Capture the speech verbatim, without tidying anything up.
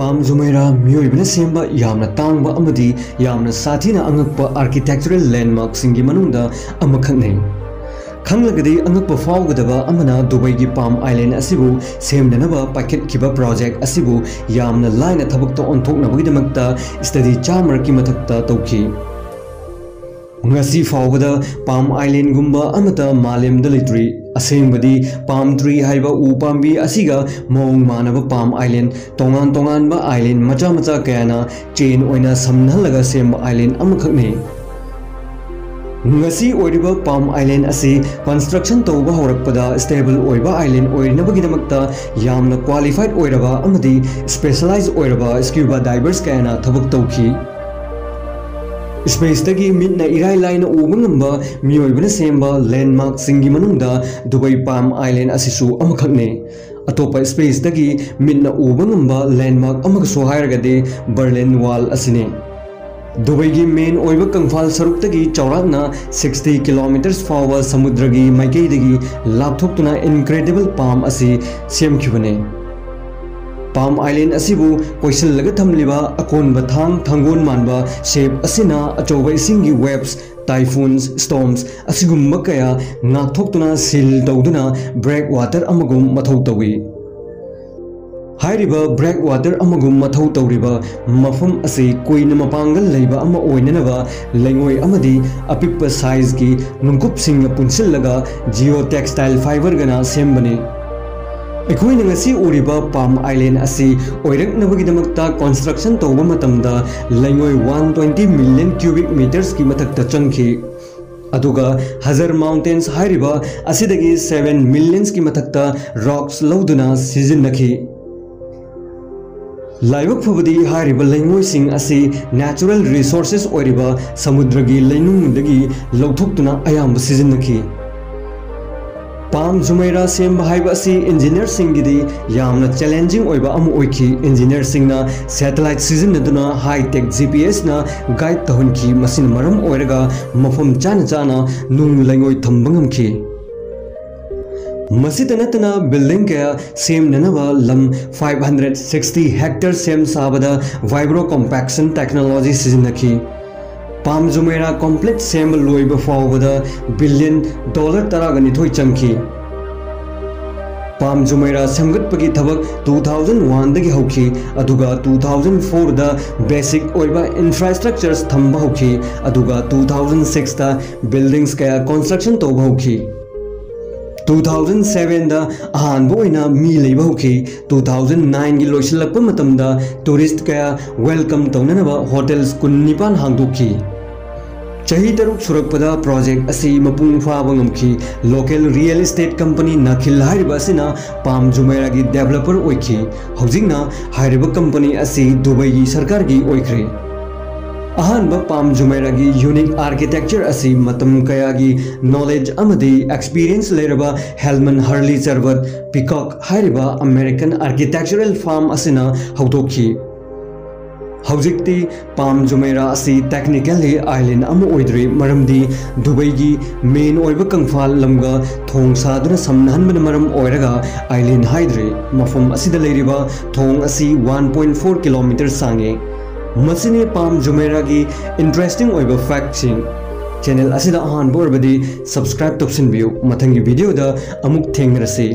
ꯄꯥꯝ ꯖꯨꯃꯩꯔꯥ ꯃꯤꯑꯣꯏꯕꯅ ꯁꯦꯝꯕ ꯌꯥꯝꯅ ꯇꯥꯡꯕ ꯑꯃꯗꯤ ꯌꯥꯝꯅ ꯁꯥꯊꯤꯅ ꯑꯉꯛꯄ architectural landmarkꯁꯤꯡꯒꯤ ꯃꯅꯨꯡꯗ ꯑꯃꯈꯛꯅꯤ꯫ ꯈꯪꯂꯒꯗꯤ ꯑꯉꯛꯄ ꯐꯥꯎꯒꯗꯕ ꯑꯃꯅ ꯗꯨꯕꯩꯒꯤ ꯄꯥꯝ ꯑꯥꯏꯂꯦꯟ ꯑꯁꯤꯕꯨ ꯁꯦꯝꯅꯅꯕ ꯄꯥꯏꯈꯠꯈꯤꯕ project ꯑꯁꯤꯕꯨ ꯌꯥꯝꯅ ꯂꯥꯏꯅ ꯊꯕꯛꯇ ꯑꯣꯟꯊꯣꯛꯅꯕꯒꯤꯗꯃꯛꯇ study ꯆꯥꯝꯃꯔꯛꯀꯤ ꯃꯊꯛꯇ ꯇꯧꯈꯤ꯫ ꯉꯁꯤ ꯐꯥꯎꯕꯗ ꯄꯥꯝ ꯑꯥꯏꯂꯦꯟꯒꯨꯝꯕ ꯑꯃꯠꯇ ꯃꯥꯂꯦꯝꯗ ꯂꯩꯇ꯭ꯔꯤ꯫ ꯑꯁꯦꯡꯕꯗꯤ ꯄꯥꯝ ꯇ꯭ꯔꯤ ꯍꯥꯏꯕ ꯎ ꯄꯥꯝꯕꯤ ꯑꯁꯤꯒ ꯃꯑꯣꯡ ꯃꯥꯟꯅꯕ ꯄꯥꯝ ꯑꯥꯏꯂꯦꯟ ꯇꯣꯉꯥꯟ ꯇꯣꯉꯥꯟꯕ ꯑꯥꯏꯂꯦꯟ ꯃꯆꯥ ꯃꯆꯥ ꯀꯌꯥꯅ ꯆꯦꯟ ꯑꯣꯏꯅ ꯁꯝꯅꯍꯜꯂꯒ ꯁꯦꯝꯕ ꯑꯥꯏꯂꯦꯟ ꯑꯃꯈꯛꯅꯤ꯫ ꯉꯁꯤ ꯑꯣꯏꯔꯤꯕ ꯄꯥꯝ ꯑꯥꯏꯂꯦꯟ ꯑꯁꯤ construction ꯇꯧꯕ ꯍꯧꯔꯛꯄꯗ stable ꯑꯣꯏꯕ ꯑꯥꯏꯂꯦꯟ ꯑꯣꯏꯅꯕꯒꯤꯗꯃꯛꯇ ꯌꯥꯝꯅ qualified ꯑꯣꯏꯔꯕ ꯑꯃꯗꯤ specialize ꯑꯣꯏꯔꯕ scuba divers ꯀꯌꯥꯅ ꯊꯕꯛ ꯇꯧꯈꯤ꯫ Spaceꯇꯒꯤ ꯃꯤꯠꯅ ꯏꯔꯥꯏ ꯂꯥꯏꯅ ꯎꯕ ꯉꯝꯕ ꯃꯤꯑꯣꯏꯕꯅ ꯁꯦꯝꯕ landmarkꯁꯤꯡꯒꯤ ꯃꯅꯨꯡꯗ ꯗꯨꯕꯩ ꯄꯥꯝ ꯑꯥꯏꯂꯦꯟ ꯑꯁꯤꯁꯨ ꯑꯃꯈꯛꯅꯤ꯫ ꯑꯇꯣꯞꯄ spaceꯇꯒꯤ ꯃꯤꯠꯅ ꯎꯕ ꯉꯝꯕ landmark ꯑꯃꯒꯁꯨ ꯍꯥꯏꯔꯒꯗꯤ Berlin Wall ꯑꯁꯤꯅꯤ꯫ ꯗꯨꯕꯩꯒꯤ main ꯑꯣꯏꯕ ꯀꯪꯐꯥꯜ ꯁꯔꯨꯛꯇꯒꯤ ꯆꯥꯎꯔꯥꯛꯅ sixty kilometres ꯐꯥꯎꯕ ꯁꯃꯨꯗ꯭ꯔꯒꯤ ꯃꯥꯏꯀꯩꯗꯒꯤ ꯂꯥꯞꯊꯣꯛꯇꯨꯅ incredible palm ꯑꯁꯤ ꯁꯦꯝꯈꯤꯕꯅꯤ꯫ ꯄꯥꯝ ꯑꯥꯏꯂꯦꯟ ꯑꯁꯤꯕꯨ ꯀꯣꯏꯁꯤꯜꯂꯒ ꯊꯝꯂꯤꯕ ꯑꯀꯣꯟꯕ ꯊꯥꯡ ꯊꯥꯡꯒꯣꯟ ꯃꯥꯟꯕ shape ꯑꯁꯤꯅ ꯑꯆꯧꯕ ꯏꯁꯤꯡꯒꯤ waves, typhoons, storms ꯑꯁꯤꯒꯨꯝꯕ ꯀꯌꯥ ꯉꯥꯛꯊꯣꯛꯇꯨꯅ seal ꯇꯧꯗꯨꯅ breakwater ꯑꯃꯒꯨꯝ ꯃꯊꯧ ꯇꯧꯏ꯫ ꯍꯥꯏꯔꯤꯕ breakwater ꯑꯃꯒꯨꯝ ꯃꯊꯧ ꯇꯧꯔꯤꯕ ꯃꯐꯝ ꯑꯁꯤ ꯀꯨꯏꯅ ꯃꯄꯥꯡꯒꯜ ꯂꯩꯕ ꯑꯃ ꯑꯣꯏꯅꯅꯕ ꯂꯩꯉꯣꯏ ꯑꯃꯗꯤ ꯑꯄꯤꯛꯄ sizeꯀꯤ ꯅꯨꯡꯀꯨꯞꯁꯤꯡꯅ ꯄꯨꯟꯁꯤꯜꯂꯒ geotextile fiberꯒꯅ ꯁꯦꯝꯕꯅꯤ꯫ ꯑꯩꯈꯣꯏꯅ ꯉꯁꯤ ꯎꯔꯤꯕ ꯄꯥꯝ ꯑꯥꯏꯂꯦꯟ ꯑꯁꯤ ꯑꯣꯏꯔꯛꯅꯕꯒꯤꯗꯃꯛꯇ construction ꯇꯧꯕ ꯃꯇꯝꯗ ꯂꯩꯉꯣꯏ one twenty million cubic metersꯀꯤ ꯃꯊꯛꯇ ꯆꯪꯈꯤ꯫ ꯑꯗꯨꯒ ꯍꯖꯔ Mountains ꯍꯥꯏꯔꯤꯕ ꯑꯁꯤꯗꯒꯤ seven millionsꯀꯤ ꯃꯊꯛꯇ rocks ꯂꯧꯗꯨꯅ ꯁꯤꯖꯤꯟꯅꯈꯤ꯫ ꯂꯥꯏꯕꯛ ꯐꯕꯗꯤ ꯍꯥꯏꯔꯤꯕ ꯂꯩꯉꯣꯏꯁꯤꯡ ꯑꯁꯤ natural resources ꯑꯣꯏꯔꯤꯕ ꯁꯃꯨꯗ꯭ꯔꯒꯤ ꯂꯩꯅꯨꯡꯗꯒꯤ ꯂꯧꯊꯣꯛꯇꯨꯅ ꯑꯌꯥꯝꯕ ꯁꯤꯖꯤꯟꯅꯈꯤ꯫ ꯄꯥꯝ ꯖꯨꯃꯩꯔꯥ ꯁꯦꯝꯕ ꯍꯥꯏꯕ ꯑꯁꯤ engineerꯁꯤꯡꯒꯤꯗꯤ ꯌꯥꯝꯅ challenging ꯑꯣꯏꯕ ꯑꯃ ꯑꯣꯏꯈꯤ꯫ Engineerꯁꯤꯡꯅ satellite ꯁꯤꯖꯤꯟꯅꯗꯨꯅ high-tech GPSꯅ guide ꯇꯧꯍꯟꯈꯤ꯫ ꯃꯁꯤꯅ ꯃꯔꯝ ꯑꯣꯏꯔꯒ ꯃꯐꯝ ꯆꯥꯅ ꯆꯥꯅ ꯅꯨꯡ ꯂꯩꯉꯣꯏ ꯊꯝꯕ ꯉꯝꯈꯤ꯫ ꯃꯁꯤꯇ ꯅꯠꯇꯅ building ꯀꯌꯥ ꯁꯦꯝꯅꯅꯕ ꯂꯝ five hundred sixty hectare ꯁꯦꯝ ꯁꯥꯕꯗ vibro compaction technology ꯁꯤꯖꯤꯟꯅꯈꯤ꯫ ꯄꯥꯝ ꯖꯨꯃꯩꯔꯥ complex ꯁꯦꯝꯕ ꯂꯣꯏꯕ ꯐꯥꯎꯕꯗ billion dollar ꯇꯔꯥꯒ ꯅꯤꯊꯣꯏ ꯆꯪꯈꯤ꯫ ꯄꯥꯝ ꯖꯨꯃꯩꯔꯥ ꯁꯦꯝꯒꯠꯄꯒꯤ ꯊꯕꯛ two thousand one ꯗꯒꯤ ꯍꯧꯈꯤ, ꯑꯗꯨꯒ two thousand four ꯗ basic ꯑꯣꯏꯕ infrastructures ꯊꯝꯕ ꯍꯧꯈꯤ, ꯑꯗꯨꯒ two thousand six ꯇ buildings ꯀꯌꯥ construction ꯇꯧꯕ ꯍꯧꯈꯤ꯫ Two thousand seven ꯗ ꯑꯍꯥꯟꯕ ꯑꯣꯏꯅ ꯃꯤ ꯂꯩꯕ ꯍꯧꯈꯤ꯫ Two thousand nine ꯒꯤ ꯂꯣꯏꯁꯤꯜꯂꯛꯄ ꯃꯇꯝꯗ tourist ꯀꯌꯥ welcome ꯇꯧꯅꯅꯕ hotels ꯀꯨꯟꯅꯤꯄꯥꯟ ꯍꯥꯡꯗꯣꯛꯈꯤ꯫ ꯆꯍꯤ ꯇꯔꯨꯛ ꯁꯨꯔꯛꯄꯗ project ꯑꯁꯤ ꯃꯄꯨꯡ ꯐꯥꯕ ꯉꯝꯈꯤ꯫ Local real estate company ꯅꯥꯈꯤꯜ ꯍꯥꯏꯔꯤꯕ ꯑꯁꯤꯅ ꯄꯥꯝ ꯖꯨꯃꯩꯔꯥꯒꯤ developer ꯑꯣꯏꯈꯤ꯫ ꯍꯧꯖꯤꯛꯅ ꯍꯥꯏꯔꯤꯕ company ꯑꯁꯤ ꯗꯨꯕꯩꯒꯤ ꯁꯔꯀꯥꯔꯒꯤ ꯑꯣꯏꯈ꯭ꯔꯦ꯫ ꯑꯍꯥꯟꯕ ꯄꯥꯝ ꯖꯨꯃꯩꯔꯥꯒꯤ unique architecture ꯑꯁꯤ ꯃꯇꯝ ꯀꯌꯥꯒꯤ knowledge ꯑꯃꯗꯤ experience ꯂꯩꯔꯕ ꯍꯦꯜꯃꯟ ꯍꯔꯂꯤ ꯆꯔꯕꯠ ꯄꯤꯀꯣꯛ ꯍꯥꯏꯔꯤꯕ American architectural firm ꯑꯁꯤꯅ ꯍꯧꯗꯣꯛꯈꯤ꯫ ꯍꯧꯖꯤꯛꯇꯤ ꯄꯥꯝ ꯖꯨꯃꯩꯔꯥ ꯑꯁꯤ technically island ꯑꯃ ꯑꯣꯏꯗ꯭ꯔꯦ, ꯃꯔꯝꯗꯤ ꯗꯨꯕꯩꯒꯤ main ꯑꯣꯏꯕ ꯀꯪꯐꯥꯜ ꯂꯝꯒ ꯊꯣꯡ ꯁꯥꯗꯨꯅ ꯁꯝꯅꯍꯟꯕꯅ ꯃꯔꯝ ꯑꯣꯏꯔꯒ island ꯍꯥꯏꯗ꯭ꯔꯦ꯫ ꯃꯐꯝ ꯑꯁꯤꯗ ꯂꯩꯔꯤꯕ ꯊꯣꯡ ꯑꯁꯤ one point four kilometer ꯁꯥꯡꯉꯤ꯫ ꯃꯁꯤꯅꯤ ꯄꯥꯝ ꯖꯨꯃꯩꯔꯥꯒꯤ interesting ꯑꯣꯏꯕ factꯁꯤꯡ꯫ Channel ꯑꯁꯤꯗ ꯑꯍꯥꯟꯕ ꯑꯣꯏꯔꯕꯗꯤ subscribe ꯇꯧꯁꯤꯟꯕꯤꯌꯨ꯫ ꯃꯊꯪꯒꯤ videoꯗ ꯑꯃꯨꯛ ꯊꯦꯡꯅꯔꯁꯤ꯫